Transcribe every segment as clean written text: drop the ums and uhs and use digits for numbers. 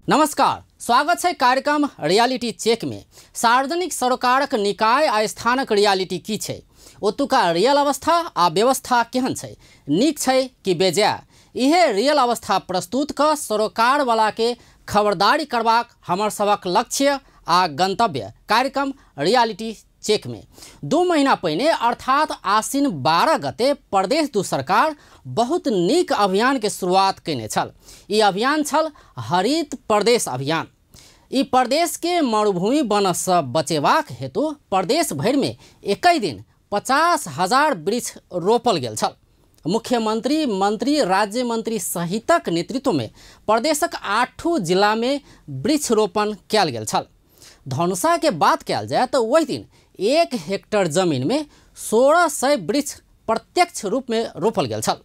नमस्कार, स्वागत है कार्यक्रम रियलिटी चेक में। सार्वजनिक सरोकारक निकाय आ स्थानक रियलिटी की छै, ओतुका रियल अवस्था आ व्यवस्था केहन छै, नीक छै कि बेजाय, इहे रियल अवस्था प्रस्तुत क सरोकार वाला के खबरदारी करबाक हमर सबक लक्ष्य आ गंतव्य कार्यक्रम रियलिटी चेक में। 2 महीना पहिने अर्थात आश्विन 12 गते प्रदेश 2 सरकार बहुत नीक अभियान के शुरुआत कयने छल। ई अभियान छल हरित प्रदेश अभियान। ई प्रदेश के मरुभूमि बनसँ बचेबाक हेतु प्रदेश भरि में 21 दिन 50,000 वृक्ष रोपल गेल छल। मुख्यमंत्री, मंत्री, राज्य मंत्री सहितक नेतृत्व में प्रदेशक 8 जिला में वृक्षरोपण कयल गेल छल। धनुषा के बात कयल जाय तो वही दिन 1 हेक्टर जमीन में 1600 वृक्ष प्रत्यक्ष रूप में रोपल गेल छल।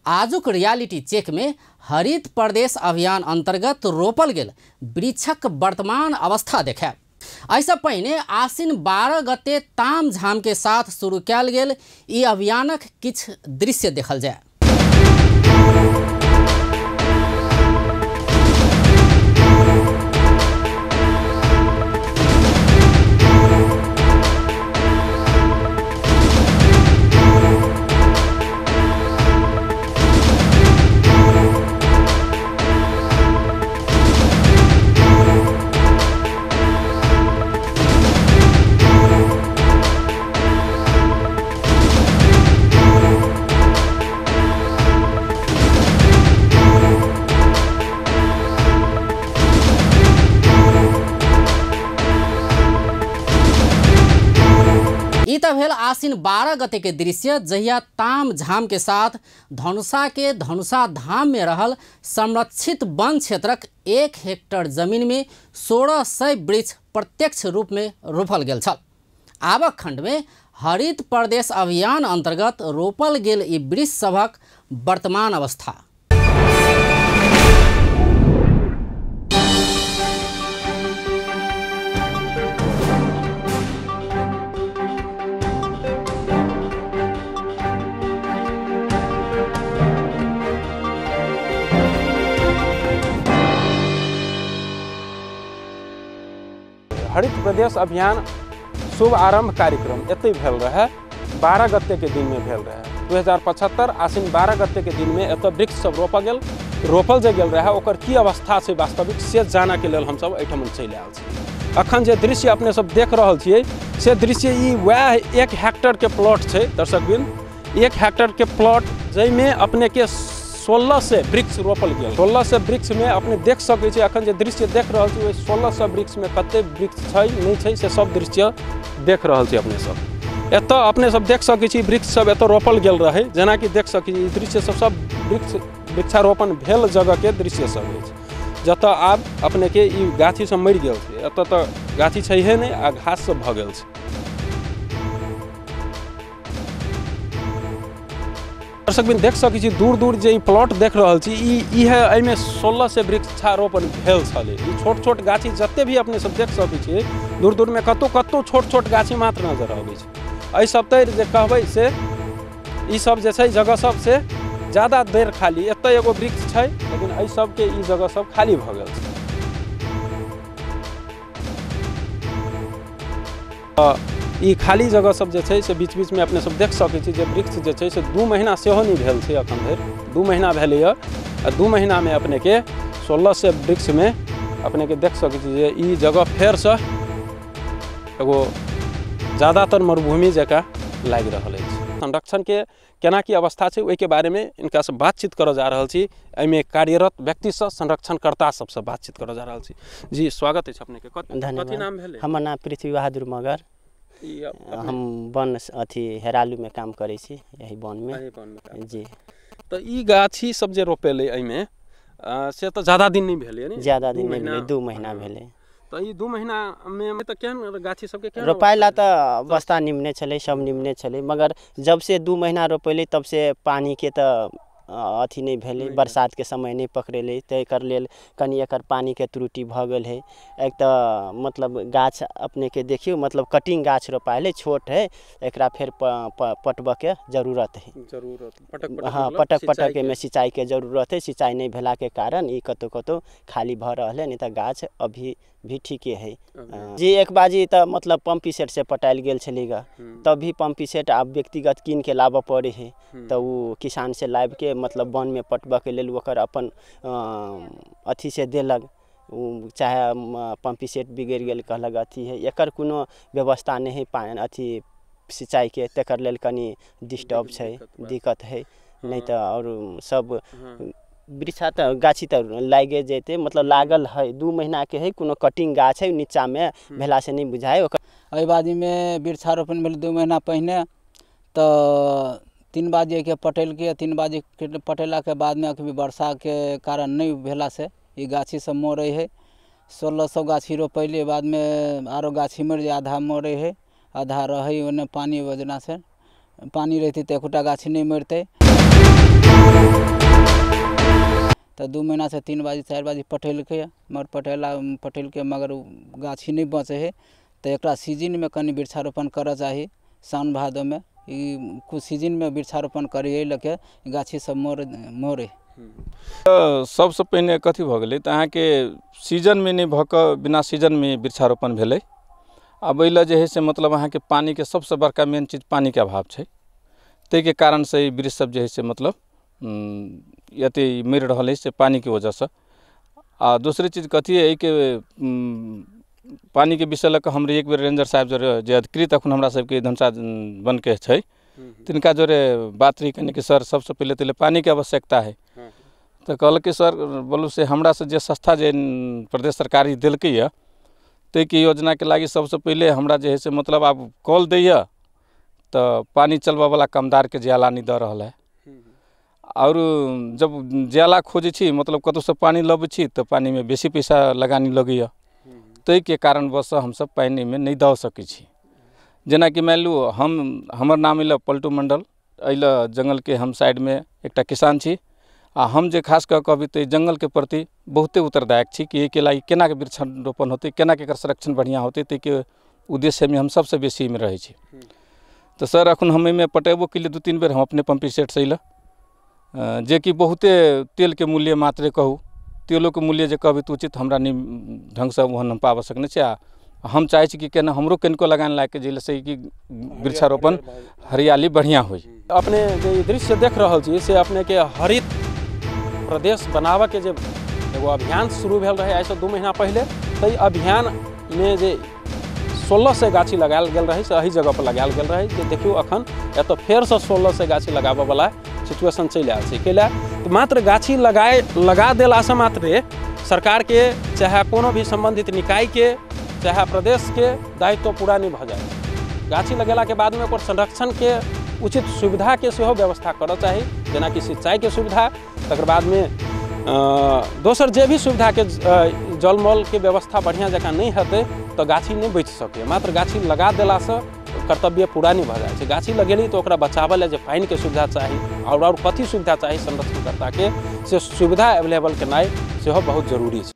आजुक रियलिटी चेक में हरित प्रदेश अभियान अंतर्गत रोपल गेल वृक्षक वर्तमान अवस्था देखायब। एहिसँ पहिने आश्विन 12 गते ताम झाम के साथ शुरू कयल गेल ई अभियानक किछु दृश्य देखल जाय। भेल आश्विन 12 गते के दृश्य, जहिया ताम झाम के साथ धनुषा के धनुषा धाम में रहल संरक्षित वन क्षेत्रक 1 हेक्टर जमीन में 1600 वृक्ष प्रत्यक्ष रूप में रोपल गेल छल। आबक खंड में हरित प्रदेश अभियान अंतर्गत रोपल गेल ई वृक्ष सभक वर्तमान अवस्था। हरित प्रदेश अभियान शुभ आरंभ कार्यक्रम एतै भेल रहे, 12 गते के दिन में भेल रहे। 2075 आश्विन 12 गते के दिन में एतऽ वृक्ष सब रोपल गेल। रोपल जे गेल रहे ओकर की अवस्था छै वास्तविक से जानऽ के लेल हमसब एहिठाम चलि आयल छी। अखन जे दृश्य अपने सब देख रहल छियै से दृश्य ई वएह 1 हेक्टर के प्लॉट छै। दर्शकबिन, 1 हेक्टर के प्लॉट जाहिमे अपने के 1600 वृक्ष रोपल गेल। 1600 वृक्ष में अपने देख सकै छी, अखन जे दृश्य देख रहल छी ओहि 1600 वृक्ष में कते वृक्ष छै नहि छै से सब दृश्य देख रहल छी अपने सब। एतऽ अपने सब देख सकै छी वृक्ष सब एतऽ रोपल गेल रहै। जेनाकि देख सकै छी ई दृश्य सब सब वृक्ष वृक्षारोपण भेल जगह के दृश्य सब अछि, जतऽ आब अपने के ई गाछी सब मरि गेल छै। एतऽ तऽ गाछी छैहे नहि आ घास सब भऽ गेल छै। दर्शकबिन देख सकै छी दूर दूर जे ई प्लॉट देख रहल छी ई है, एहिमे 1600 वृक्षारोपण भेल छलै। ई छोट छोट गाछी जते भी अपने सब देख सकै छी दूर दूर में कतौ कतौ छोट छोट गाछी मात्र नजर अबै छै। एहि सब तर जे कहबै से ई सब जे छै जगह सब से ज्यादा देर खाली, एतऽ एगो वृक्ष छै लेकिन एहि सबके ई जगह सब खाली भऽ गेल छै। ई खाली जगह सब जे छै से बीच बीच में अपने सब देख सकै छी जे वृक्ष जे छै से 2 महीना सेहो नहि भेल छै अखन धरि। 2 महीना भेलैए आ 2 महीना में अपने के 1600 वृक्ष में अपने के देख सकै छी जे ई जगह फेरसँ एगो ज़्यादातर मरुभूमि जकाँ लागि रहल अछि। संरक्षण के केना की अवस्था छै ओहिके बारे में इनका से बातचीत करऽ जा रहल छी। एहिमे कार्यरत व्यक्तिसँ, संरक्षणकर्ता सबसँ बातचीत करऽ जा रहल छी। जी, स्वागत अछि अपने के। कथी नाम भेलै? हमर नाम पृथ्वी बहादुर मगर। हम वन अथी हेरालू में काम करै छी, यही वन में। जी। तऽ ई गाछी सब जे रोपेलै एहिमे से तऽ ज्यादा दिन नहि भेलै ने? ज्यादा दिन नहि भेलै, 2 महीना भेलै। तऽ ई 2 महीना में तऽ केहन गाछी सबके केहन रोपाइला तऽ अवस्था निमने छलै, सब निमने छलै, मगर जब से 2 महीना रोपेलै तब से पानी के तऽ अथी नहि भेलै, बरसातके समय नहि पकड़ेलै, तऽ एकर लेल कनि एकर पानिके त्रुटि भऽ गेल है। एक तऽ मतलब गाछ अपनेके देखियौ मतलब कटिंग गाछ रोपायल है, छोट है, एकरा फेर पटबऽके जरूरत है। जरूरत, हाँ, पटक पटक एहिमे सिंचाईके जरूरत है। सिंचाई नहि भेलाके कारण ई कतहु कतहु खाली भऽ रहल है, नहि तऽ गाछ अभी भी ठीके है जी। एक बाजी तऽ मतलब पम्पी सेट से पटायल गेल छलै ग, तब भी पम्पी सेट आब व्यक्तिगत कीन के लाबऽ पड़ै है, तऽ ओ किसान से लाबि के मतलब वन में पटबऽके लेल ओकर अपन अथी से देलक, ओ चाहे पम्पी सेट बिगड़ि गेल कहलक अथी है, एकर कोनो व्यवस्था नहि है पानि अथी सिंचाईके, तकर लेल कनि डिस्टर्ब छै, दिक्कत है। नहि तऽ आओर सब वृक्षा तऽ गाछी तऽ लागि जेतै, मतलब लागल है, 2 महीना के है, कोनो कटिंग गाछ है नीचाँमे भेलासँ नहि बुझाइ। एहि बाजीमे वृक्षारोपण भेल 2 महीना पहिने, तऽ 3 बाजीके पटेलकै, 3 बाजी पटेलाके बादमे अभी वर्षाके कारण नहि भेलासँ ई गाछी सब मरै है। 1600 गाछी रोपैले, बादमे आरो गाछी मरि जाइ, आधा मरै है आधा रहै, ओन्ने पानी योजनासँ पानी रहितै तऽ एकोटा गाछी नहि मरतै। तऽ 2 महीनासँ 3 बाजी 4 बाजी पटेलकै, मगर पटेलकै मगर गाछी नहि बचै है। तऽ एकरा सीजनमे कनि वृक्षारोपण करऽ चाही, साउन भादोमे ई कुछ सीजनमे वृक्षारोपण करी, एहि लऽ के गाछी सब मरे। सबसँ पहिने कथी भऽ गेलै तऽ अहाँके सीजनमे नहि भऽ कऽ बिना सीजनमे वृक्षारोपण भेलै। आब एहि लए जे है से मतलब अहाँके पानिके सबसँ बड़का मेन चीज पानिके अभाव छै, ताहिके कारणसँ ई वृक्ष सब जे है से मतलब एते मरि रहल अछि से पानिके वजहसँ। आ दोसरे चीज कथी है, एहिके पानिके विषय लऽ कऽ हमरे एक बेर रेंजर साहब जोरे जे अधिकृत अखन हमरा सबके धनसा बनके छै तिनका जोरे बात रही कनि कि सर सबसँ पहिले तऽ पानिके आवश्यकता है, तऽ कहलकै सर बोलू से हमरा से जे संस्था जे प्रदेश सरकार ई देलकै यऽ ताहिके योजनाके लागि सबसँ पहिले हमरा जे है से मतलब आब कॉल दैए तऽ पानि चलबऽवला कामदारके ज्याला नहि दऽ रहल है, आओर जब ज्याला खोजै छी मतलब कतहुसँ पानि लबै छी तऽ पानिमे बेसी पैसा लगानी लगैए, ताहिके कारणवश हमसब पानिमे नहि दऽ सकै छी। जेनाकि मानि लू हमर नाम अयलए पलटू मण्डल, एहि जङ्गलके हम साइडमे एकटा किसान छी, आ हम जे खास कऽ कहबै तऽ जङ्गलके प्रति बहुते उत्तरदायक छी कि एहिके लागि केनाके वृक्षारोपण होतै, केनाके एकर संरक्षण बढ़िआँ होतै, ताहिके उद्देश्यमे हम सबसँ बेसी एहिमे रहै छी। तऽ सर अखन हम एहिमे पटेबो केलियै 2-3 बेर हम अपने पम्पी सेटसँ अयलए, जेकि बहुते तेलके मूल्य मात्रे कहू, तेलोके मूल्य जे कहबै तऽ उचित हमरा नहि ढङ्गसँ ओहन हम पाबऽ सकने छी। आ हम चाहै छी कि केना हमरो कनिको लगान लागिके जाहिसँ कि वृक्षारोपण हरियाली बढ़िआँ होइ। अपने जे दृश्य देख रहल छी से अपनेके हरित प्रदेश बनाबऽके जे एगो अभियान शुरू भेल रहै आइसँ 2 महीना पहिले, ताहि अभियानमे जे 1600 गाछी लगायल गेल रहै से एहि जगहपर लगायल गेल रहै। जे देखियौ अखन एतऽ फेरसँ 1600 गाछी लगाबऽवला सिचुएशन चलि आयल छै। कैला तऽ मात्र गाछी लगा देलासँ मात्रे सरकारके चाहे कोनो भी सम्बन्धित निकायके चाहे प्रदेशके दायित्व पूरा नहि भऽ जाइ छै। गाछी लगेलाके बादमे ओकर संरक्षणके उचित सुविधाके सेहो व्यवस्था करऽ चाही, जेनाकि सिंचाईके सुविधा, तकर बादमे दोसर जे भी सुविधाके जलमलके व्यवस्था बढ़िआँ जकाँ नहि हेतै तऽ गाछी नहि बचि सकैए। मात्र गाछी लगा देलासँ कर्तव्य पूरा नहि भऽ जाइ छै। गाछी लगेली तऽ ओकरा बचाबऽ लए जे पानिके सुविधा चाही आओर कथी सुविधा चाही संरक्षणकर्ताके, से सुविधा एवेलेबल केनाइ सेहो बहुत जरूरी छै।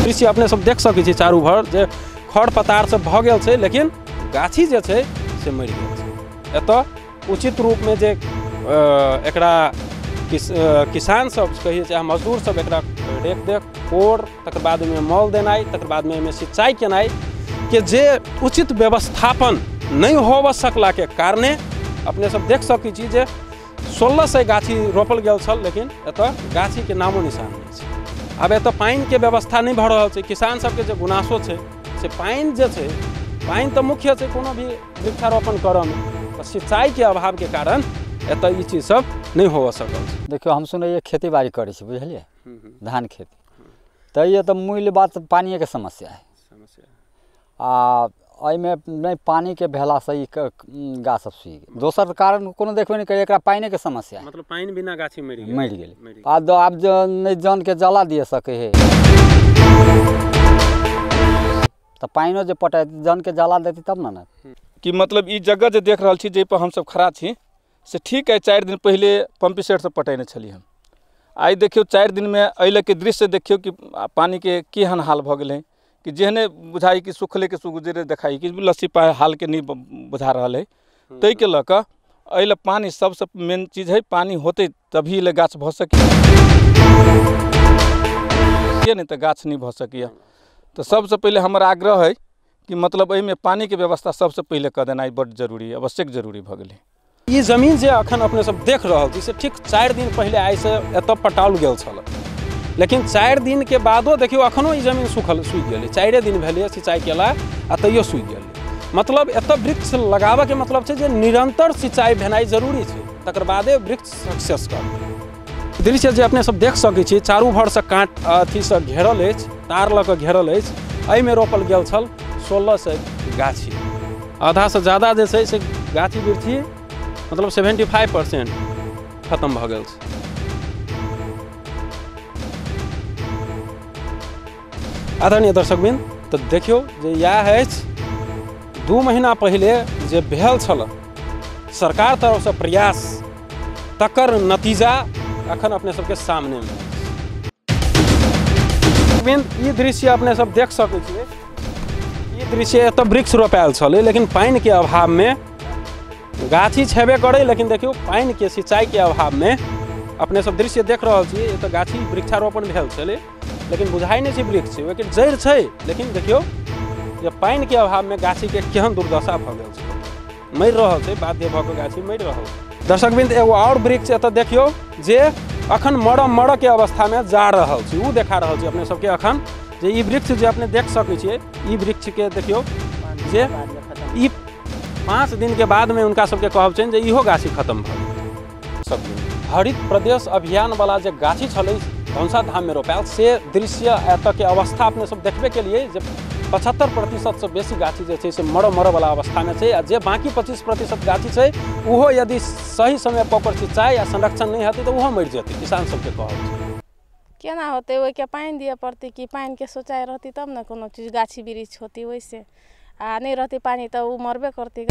दृश्य अपने सब देख सकै छी चारू भर जे खर पतार सब भऽ गेल छै, लेकिन गाछी जे छै से मरि गेल छै। एतऽ उचित रूपमे जे एकरा किसान सब कहिए चाहे मजदूर सब एकरा रेख देख कोर, तकर बाद ओहिमे मल देनाइ, तकर बादमे एहिमे सिंचाई केनाइ के जे उचित व्यवस्थापन नहि होबऽ सकलाके कारणे अपने सब देख सकै छी जे 1600 गाछी रोपल गेल छल, लेकिन एतऽ गाछीके नामो निशान नहि छै। आब एतऽ पानिके व्यवस्था नहि भऽ रहल छै। किसान सबके जे गुनासो छै से पानि जे छै, पानि तऽ मुख्य छै कोनो भी वृक्षारोपण करऽमे, तऽ सिंचाईके अभावके कारण एतऽ ई चीज सब नहि होबऽ सकल छै। देखियौ हम सुनैयै खेती बाड़ी करै छी बुझलियै, धान खेती, तऽ ये तऽ मूल बात पानिएके समस्या है। आ एहिमे नहि पानिके भेलासँ ई गाछ सब सूखि गेल। दोसर कारण कोनो देखबे नहि करै, एकरा पानिएके समस्या, मतलब पानि बिना गाछी मरि गेल। आब नहि जनके जला दिए सकै है तऽ पानिओ जे पटेतै, जनके जला देतै तब ने। कि मतलब ई जगह जे देख रहल छी जाहिपर हमसब खड़ा छी से ठीक है 4 दिन पहिले पंपी सेटसँ पटेने छलियै हम। आइ देखियौ 4 दिनमे एहि लऽ के दृश्य देखियौ कि पानिके केहन हाल भऽ गेलै कि जेहने बुझाइ कि सुखले के सुगुजरे देखाइ कि लस्सी हालके नहि बुझा रहल है। ताहिके लऽ कऽ एहि लए पानि सबसँ मेन चीज है, पानि होतै तभी लए गाछ भऽ सकैए, नहि तऽ गाछ नहि भऽ सकैए। तऽ सबसँ पहिले हमर आग्रह है कि मतलब एहिमे पानिके व्यवस्था सबसँ पहिले कऽ देनाइ बड्ड जरूरी आवश्यक जरूरी भऽ गेलै। ई जमीन जे अखन अपने सब देख रहल छी से ठीक 4 दिन पहिले आइसँ एतऽ पटाओल गेल छल, लेकिन 4 दिन के बादो देखियौ अखनो ई जमीन सूखि गेलै। 4 दिन भेलै सिंचाई केला आ तैयो सूखि गेलै। मतलब एतऽ वृक्ष लगाबऽके मतलब छै जे निरंतर सिंचाई भेनाइ जरूरी छै, तकर बादे वृक्ष सक्सेस करतै। दृश्य जे अपने सब देख सकै छी चारू भरसँ काँट अथीसँ घेरल अछि, तार लऽ कऽ घेरल अछि। एहिमे रोपल गेल छल 1600 गाछी, आधासँ ज्यादा जे छै से गाछी वृक्षी मतलब 75% खत्म भऽ गेल छै। आदरणीय दर्शकवृंद, तऽ देखियौ जे इएह अछि 2 महीना पहिले जे भेल छल सरकार तरफसँ प्रयास, तकर नतीजा अखन अपने सबके सामनेमे। ई दृश्य अपने सब देख सकै छियै, ई दृश्य एतऽ वृक्ष रोपायल छलै, लेकिन पानिके अभावमे गाछी छेबे करै, लेकिन देखियौ पानिके सिंचाईके अभावमे अपने सब दृश्य देख रहल छियै। एतऽ गाछी वृक्षारोपण भेल छलै, लेकिन बुझाइ नहि छै वृक्ष छै, ओहिके जड़ि छै, लेकिन देखियौ जे पानिके अभावमे गाछीके केहन दुर्दशा भऽ गेल छै, मरि रहल छै, बाध्य भऽ कऽ गाछी मरि रहल छै। दर्शकवृंद, एगो आओर वृक्ष एतऽ देखियौ जे अखन मरऽ मरऽके अवस्थामे जा रहल छै, ओ देखा रहल छै अपने सबके अखन जे ई वृक्ष जे अपने देख सकै छियै, ई वृक्षके देखियौ जे ई 5 दिनके बादमे हुनका सबके कहब छनि जे इहो गाछी खत्म भऽ गेल। सब दिन हरित प्रदेश अभियानवला जे गाछी छलै धनुषा धाममे रोपायल, से दृश्य एतऽके अवस्था अपने सब देखबे केलियै जे 75% से बेसी गाछी जे छै से मरऽ मरऽवला अवस्थामे छै, आ जे बाँकी 25% गाछी छै ओहो यदि सही समय पर ओकर सिंचाई आ संरक्षण नहि हेतै तऽ ओहो मरि जेतै। किसान सबके कहब छै केना होतै, ओहिके पानि दिअ पड़तै कि पानिके सोचाइ रहतै तब ने कोनो चीज गाछी वृक्ष होतै, ओहिसे आ नहि रहतै पानि तऽ ओ मरबे करतै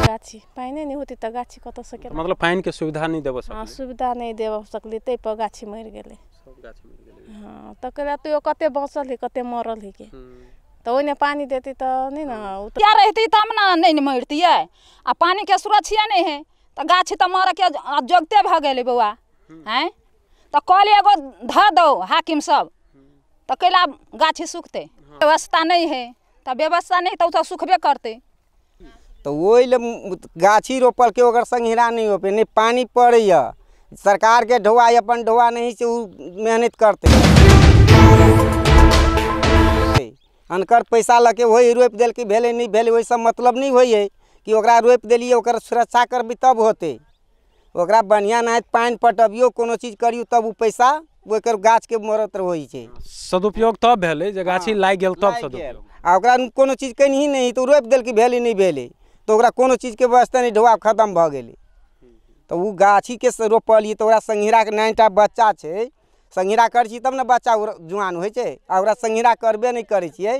गाछी। पानिए नहि होतै तऽ गाछी कतऽसँ केना, मतलब पानिके सुविधा नहि देबऽ सकलै। हँ, सुविधा नहि देबऽ सकलै ताहि पर गाछी मरि गेलै। सब गाछी मरि गेलै। हँ, तकर बाद तैयो कते बचल है कते मरल है के, तऽ ओहिने पानि देतै तऽ नहि ने क्या रहतै तब ने नहि मरतियै, आ पानिके सुरक्षा नहि है तऽ गाछी तऽ मरऽके जोगते भऽ गेलै बौआ। हैं तऽ कल एगो धऽ दौ हाकिम सब तऽ कैला गाछी सुखतै, व्यवस्था नहि है तऽ व्यवस्था नहि तऽ ओ तऽ सुखबे करतै। तऽ ओहि लए गाछी रोपलकै ओकर संघेरा नहि रोपे, नहि पानि पड़ैए, सरकारके ढोआ अपन ढोआ नहि छै, ओ मेहनत करतै, अनकर पैसा लऽ के वही रोपि देलकै, भेलै नहि भेलै ओहिसँ मतलब नहि होइ है कि ओकरा रोपि देलियै ओकर सुरक्षा करबै तब होतै। ओकरा बढ़िआँ नाहित पानि पटबियौ कोनो चीज करियौ तब ओ पैसा ओकर गाछके मरत होइ छै। सदुपयोग तब भेलै जे गाछी लागि गेल तब सदुपयोग, आ ओकरा कोनो चीज केनही नहि तऽ रोपि देलकै भेलै नहि भेलै तऽ ओकरा कोनो चीजके व्यवस्था नहि, ढोआ खतम भऽ गेलै। तऽ ओ गाछीके रोपलियै तऽ ओकरा संघेराके 9टा बच्चा छै, संघेरा करै छी तब ने बच्चा जुआन होइ छै, आ ओकरा संघेरा करबे नहि करै छियै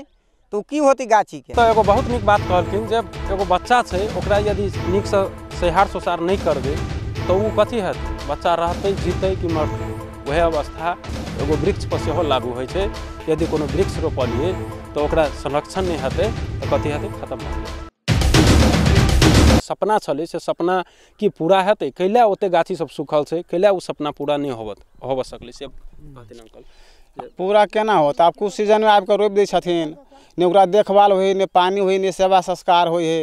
तऽ ओ की होतै गाछीके। तऽ एगो बहुत नीक बात कहलखिन जे एगो बच्चा छै ओकरा यदि नीकसँ सहार सोसार नहि करबै तऽ ओ कथी हेतै, बच्चा रहतै जीतै कि मरतै। वएह अवस्था एगो वृक्षपर सेहो लागू होइ छै, यदि कोनो वृक्ष रोपलियै तऽ ओकरा संरक्षण नहि हेतै तऽ कथी हेतै, खतम भऽ जेतै। सपना छलै से सपना की पूरा हेतै, कैला ओते गाछी सब सुखल छै, कैला ओ सपना पूरा नहि होबऽ सकलै से कहथिन अंकल। पूरा केना होत, आब कुछ सीजनमे आबिकऽ रोपि दै छथिन, नहि ओकरा देखभाल होइ, नहि पानि होइ, नहि सेवा संस्कार होइ है।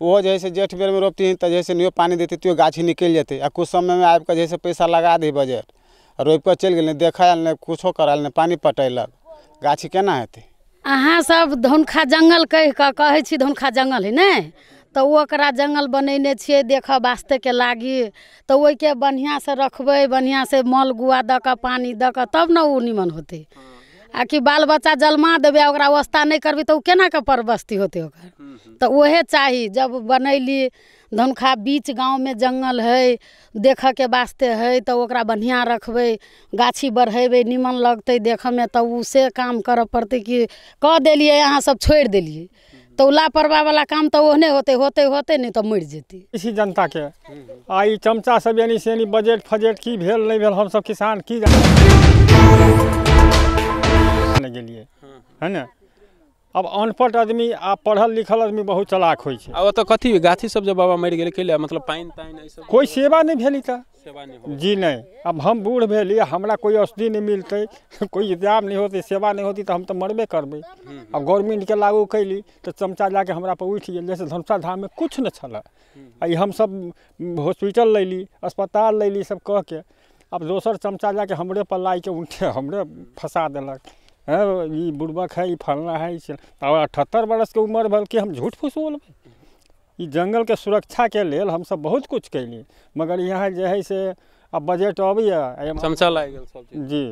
ओहो जे है से जेठ बेरमे रोपथिन तऽ जे है से नहियो पानि देतै तैयो गाछी निकलि जेतै, आ कुछ समयमे आबिकऽ जे है से पैसा लगा दै बजट, रोपिकऽ चलि गेल, नहि देखऽ आयल, नहि कुछो करायल, नहि पानि पटेलक, गाछी केना हेतै। अहाँ सब धनुखा जंगल कहि कऽ कहै छी धनुखा जंगल है ने, तऽ ओकरा जंगल बनेने छियै देखऽ वास्तेके लागी, तऽ ओहिके बढ़िआँसँ रखबै, बढ़िआँसँ मल गुआ दऽ कऽ पानि दऽ कऽ तब ने ओ निमन होतै। आ कि बाल बच्चा जलमा देबै आ ओकरा व्यवस्था नहि करबै तऽ ओ केना कऽ परबस्ती होतै ओकर। तऽ उहे चाही। जब बनैली धनुखा बीच गाँवमे जंगल है देखऽके वास्ते है तऽ ओकरा बढ़िआँ रखबै, गाछी बढ़ेबै, निमन लगतै देखऽमे, तऽ ओ से काम करऽ पड़तै कि कऽ देलियै अहाँ सब छोड़ि देलियै। तऽ ओ लापरवाहवला काम तऽ ओहने होतै होतै होतै, नहि तऽ मरि जेतै। इसी जनताके आ ई चमचा सब यानी से यानी बजट फजेट की भेल नहि भेल, हमसब किसान की जाने गेलियै है ने। अब अनपढ़ आदमी आ पढ़ल लिखल आदमी बहुत चलाक होइ छै। आ ओतऽ कथी गाछी सब जे बाबा मरि गेलै कैले, मतलब पानि तानि एहि सब कोइ सेवा नहि भेली तऽ सेवा नहि? जी नहि। अब हम बूढ़ भेली, हमरा कोइ औषधि नहि मिलतै, कोइ इंतजाम नहि होतै, सेवा नहि होतै, तऽ हम तऽ मरबे करबै। अब गवर्नमेंटके लागू कैली तऽ चमचा जाके हमरा पर उठि गेल। जैसे धनुषा धाममे किछु नहि छलै, आ ई हमसब हॉस्पिटल लैली, अस्पताल लैली, सब कहके अब दोसर चमचा जाके हमरे पर लाइके उठे हमरे फंसा देलक। ई बुड़बक है, ई फलना है। अब 78 वर्षके उम्र भेल कि हम झूठ फूस बोलबै? ई जंगलके सुरक्षाके लेल हमसब बहुत कुछ कैली, मगर यहाँ जे है से अब बजट अबैया चमचा लागि गेल सब चीज जी,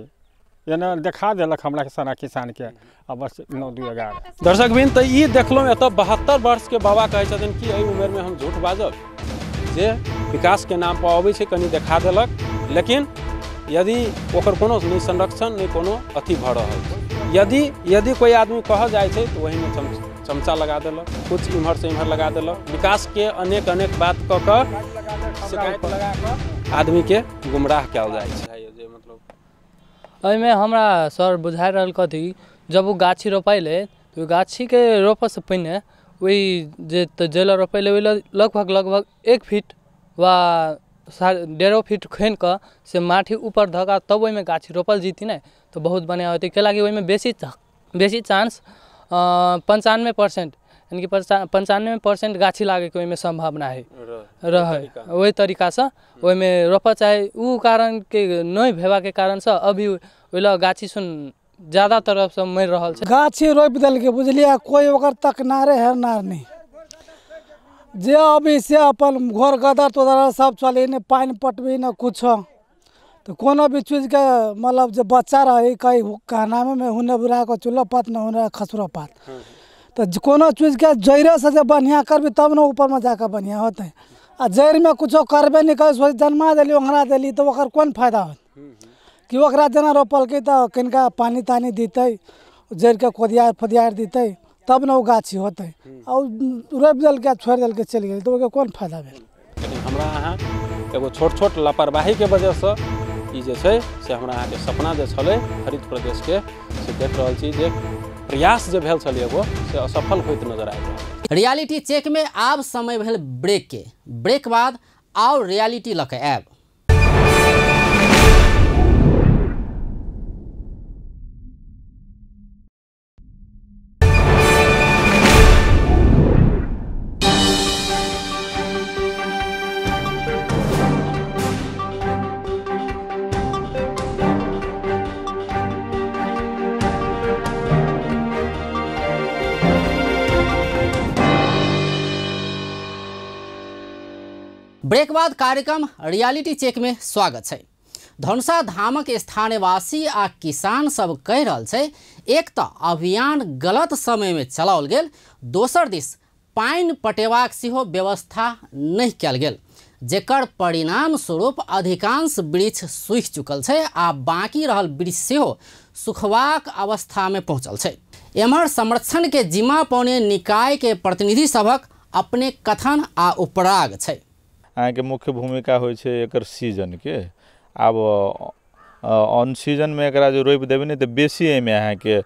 एना देखा देलक हमरा सारा किसानके। आ बस 9 2 11। दर्शकबिन तऽ ई देखलहुँ एतऽ 72 वर्षके बाबा कहै छथिन कि एहि उमेरमे हम झूठ बाजब, जे विकासके नाम पर अबै छै कनि देखा देलक, लेकिन यदि ओकर कोनो नहि संरक्षण नहि कोनो अथी भऽ रहल छै। यदि कोइ आदमी कहल जाइ छै तऽ ओहिमे चमचा लगा देलक, कुछ इम्हर से इम्हर लगा देलक। विकासके अनेक अनेक बात कऽ कऽ शिकायत लगा कऽ आदमीके गुमराह कयल जाइ छै। जे मतलब एहिमे हमरा सर बुझा रहल कथी, जब ओ गाछी रोपैले तऽ ओहि गाछीके रोपऽसँ पहिने ओहि जे जै रोपैले ओहि लगभग लगभग 1 फीट वा 1.5 फीट खोनि कऽ से माटी ऊपर धऽ कऽ तब ओहिमे गाछी रोपल जेतै ने तऽ बहुत बढ़िआँ होतै। कैलाकि ओहिमे बेसी चांस 95% यानी कि 95% गाछी लागैके ओहिमे सम्भावना है रहै। ओहि तरीकासँ ओहिमे रोपऽ चाही। ओ कारणके नहि हेबाके कारणसँ अभी ओहि लए गाछी सुन ज्यादा तरफसँ मरि रहल छै। गाछी रोपि देलकै बुझलियै, कोइ ओकर तकनारे हेरनार नहि, जे अभी से अपन घर गदर तोदर सब चले, नहि पानि पटबी नहि कुछो। तऽ कोनो भी चीजके मतलब जे बच्चा रहै कहीं कहनामे हुने बुढ़ा कऽ चूल्हो पात न हुने खसरो पात, तऽ कोनो चीजके जड़िसँ जे बढ़िआँ करबी तब ने ऊपरमे जाकऽ बढ़िआँ होतै। आ जड़िमे कुछो करबे नहि करै, जन्मा देली ओंघरा देली तऽ ओकर कोन फायदा होत? कि ओकरा जेना रोपलकै तऽ कनिका पानि तानि दितै, जड़िके कोदियार फोदियार दितै तब ने ओ गाछी होतै। आ ओ रोपि देलकै छोड़ि देलकै चलि गेलै तऽ ओकर कोन फायदा भेल? लेकिन हमरा अहाँ एगो छोट छोट लापरवाहीके वजहसँ ई जे छै से हमरा अहाँके सपना जे छलै हरित प्रदेशके से देख रहल छी जे प्रयास जे भेल छलै एगो से असफल होइत नजर आबि रहल। रियलिटी चेक में आब समय भेल ब्रेक के, ब्रेक बाद आओर रियलिटी लऽ कऽ आयब। ब्रेक बाद कार्यक्रम रियलिटी चेक में स्वागत है। धनुषा धामक स्थानीयवासी आ किसान सब कहि रहल छै, एक तो अभियान गलत समय में चलाओल गेल, दोसर दिस पानि पटेबाक सेहो व्यवस्था नहि कयल गेल, जेकर परिणाम स्वरूप अधिकांश वृक्ष सूखि चुकल छै आ बाकी रहल वृक्ष सेहो सुखबाक अवस्था में पहुँचल छै। एम्हर संरक्षण के जिम्मा पौने निकाय के प्रतिनिधि सभक अपने कथन आ उपराग छै। अहाँके मुख्य भूमिका होइ छै एकर सीजनके। आब ऑन सीजनमे एकरा जे रोपि देबै ने तऽ बेसी एहिमे अहाँके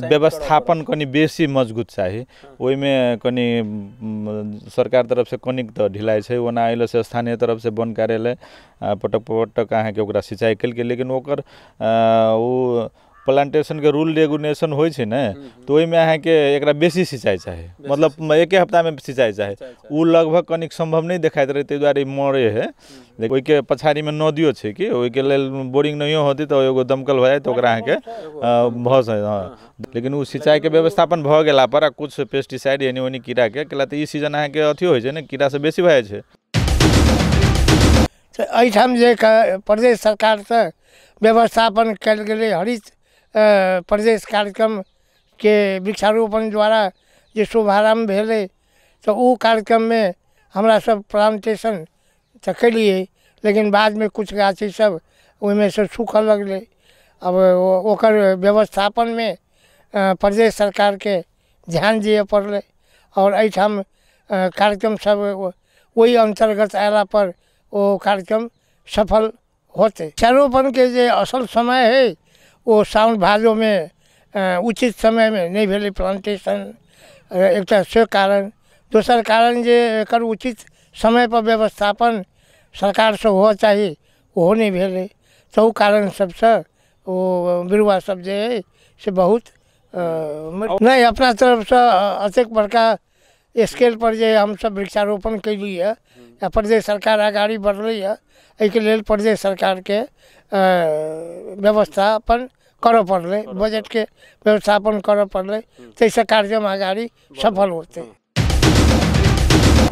व्यवस्थापन कनि बेसी मजबूत चाही, ओहिमे कनि सरकार तरफसँ कनिक तऽ ढिलाइ छै। ओना अयलै से स्थानीय तरफसँ वन कार्यालय पटक पटक अहाँके ओकरा सिंचाइ केलकै, लेकिन ओकर ओ प्लांटेशनके रूल रेगुलेशन होइ छै ने, तऽ ओहिमे अहाँके एकरा बेसी सिंचाइ चाही, मतलब एके हफ्तामे सिंचाइ चाही। ओ लगभग कनिक सम्भव नहि देखाइत रहै, ताहि दुआरे मरे है। लेकिन ओहिके पछाड़ीमे नदियो छै कि ओहिके लेल बोरिंग नहियो होतै तऽ एगो दमकल भऽ जाय तऽ ओकरा अहाँके भऽ सकै। हँ, लेकिन ओ सिंचाइके व्यवस्थापन भऽ गेला पर आ कुछ पेस्टिसाइड एनी ओनी कीड़ाके केला तऽ ई सीजन अहाँके अथियो होइ छै ने, कीड़ासँ बेसी भऽ जाइ छै। तऽ एहिठाम जे प्रदेश सरकारसँ व्यवस्थापन कयल गेलै हरित प्रदेश कार्यक्रमके वृक्षारोपण द्वारा जे शुभारम्भ भेलै, तऽ ओ कार्यक्रममे हमरा सब प्लांटेशन तऽ केलिए, लेकिन बादमे कुछ गाछी सब ओहिमे से सूखऽ लगलै। अब ओकर व्यवस्थापनमे प्रदेश सरकारके ध्यान दिअ पड़लै। आओर एहिठाम कार्यक्रम सब ओहि अन्तर्गत अयला पर ओ कार्यक्रम सफल होतै। वृक्षारोपणके जे असल समय है ओ साउन भादोमे उचित समयमे नहि भेलै प्लांटेशन, एकटा से कारण। दोसर कारण जे एकर उचित समयपर व्यवस्थापन सरकारसँ हुअ चाही ओहो नहि भेलै। ताहू कारण सबसँ ओ बिरुवा सब जे है से बहुत नहि अपना तरफसँ एतेक बड़का स्केल पर जे हमसब वृक्षारोपण केलियै या प्रदेश सरकार अगाड़ी बढ़लैए, एहिके लेल प्रदेश सरकारके व्यवस्थापन करऽ पड़लै, बजटके व्यवस्थापन करऽ पड़लै, ताहिसँ कार्यक्रम अगाड़ी सफल होतै।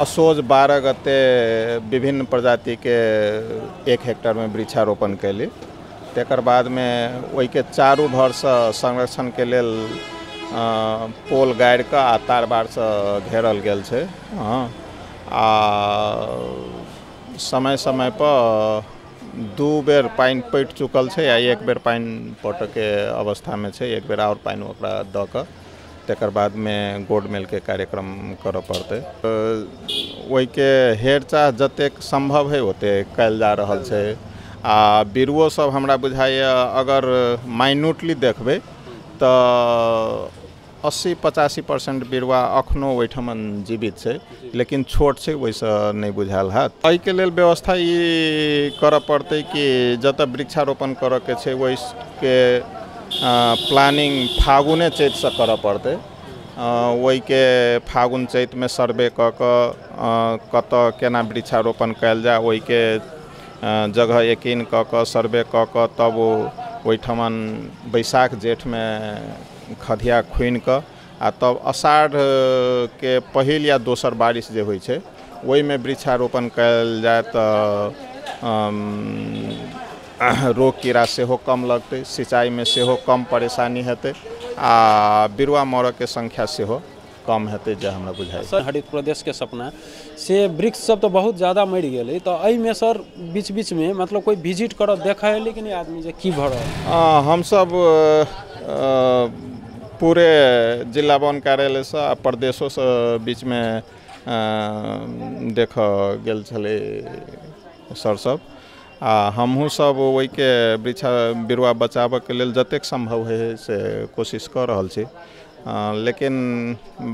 असोज 12 गते विभिन्न प्रजातिके 1 हेक्टरमे वृक्षारोपण कैली। तकर बादमे ओहिके चारू भरसँ संरक्षणके लेल पोल गाड़ि कऽ आ तार बारसँ घेरल गेल छै। हँ, आ समय समय पर 2 बेर पानि पटि चुकल छै आ 1 बेर पानि पटऽके अवस्थामे छै। 1 बेर आओर पानि ओकरा दऽ कऽ तकर बादमे गोड मेलके कार्यक्रम करऽ पड़तै। ओहिके हेर चाह जतेक सम्भव है ओतेक कयल जा रहल छै। आ बिरुओ सब हमरा बुझाइए अगर माइन्यूटली देखबै तऽ 80-85% बिरुआ अखनो ओहिठमन जीवित छै, लेकिन छोट छै, ओहिसँ नहि बुझायल हैत। एहिके लेल व्यवस्था ई करऽ पड़तै कि जतऽ वृक्षारोपण करऽके छै ओहिके प्लानिंग फागुने चैतसँ करऽ पड़तै। ओहिके फागुन चैतमे सर्वे कऽ कऽ कतऽ केना वृक्षारोपण कयल जाय ओहिके जगह यकीन कऽ कऽ सर्वे कऽ कऽ तब ओहिठमन बैसाख जेठमे खधिया खुनि कऽ आ तब अषाढ़ के पहिल या दोसर बारिश जे होइ छै ओहिमे वृक्षारोपण कयल जाय तऽ रोग कीड़ा सेहो कम लगतै, सिंचाइमे सेहो कम परेशानी हेतै आ बिरुआ मरऽके संख्या सेहो कम हेतै, जे हमरा बुझाइ। सर, हरित प्रदेशके सपना से वृक्ष सब तऽ बहुत ज़्यादा मरि गेलै, तऽ एहिमे सर बीच बीचमे मतलब कोइ विजिट करऽ देखै है लेकिन आदमी जे की भऽ रहल? हमसब पूरे जिला वन कार्यालयसँ आ प्रदेशोसँ बीचमे देखऽ गेल छलै सर सब, आ हमहूँ सब ओहिके वृक्षा बिरुआ बचाबऽके लेल जतेक सम्भव होइ से कोशिश कऽ रहल छी। लेकिन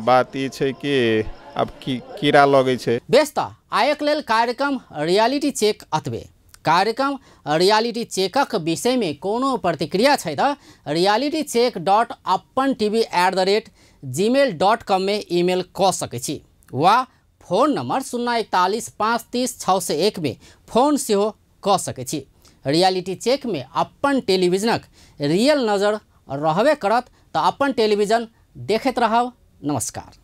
बात ई छै कि आब कीड़ा लगै छै। बेस, तऽ आयक लेल कार्यक्रम रियलिटी चेक अतबे। कार्यक्रम रियलिटी चेकक विषयमे कोनो प्रतिक्रिया छै तऽ realitycheck.apantv@gmail.com में ईमेल कऽ सकै छी वा फोन नंबर 041 530 601 में फोन सेहो कऽ सकै छी। रियलिटी चेक में अपन टेलीविजनक रियल नजर रहबे करत, तऽ अपन टेलीविजन देखैत रहब। नमस्कार।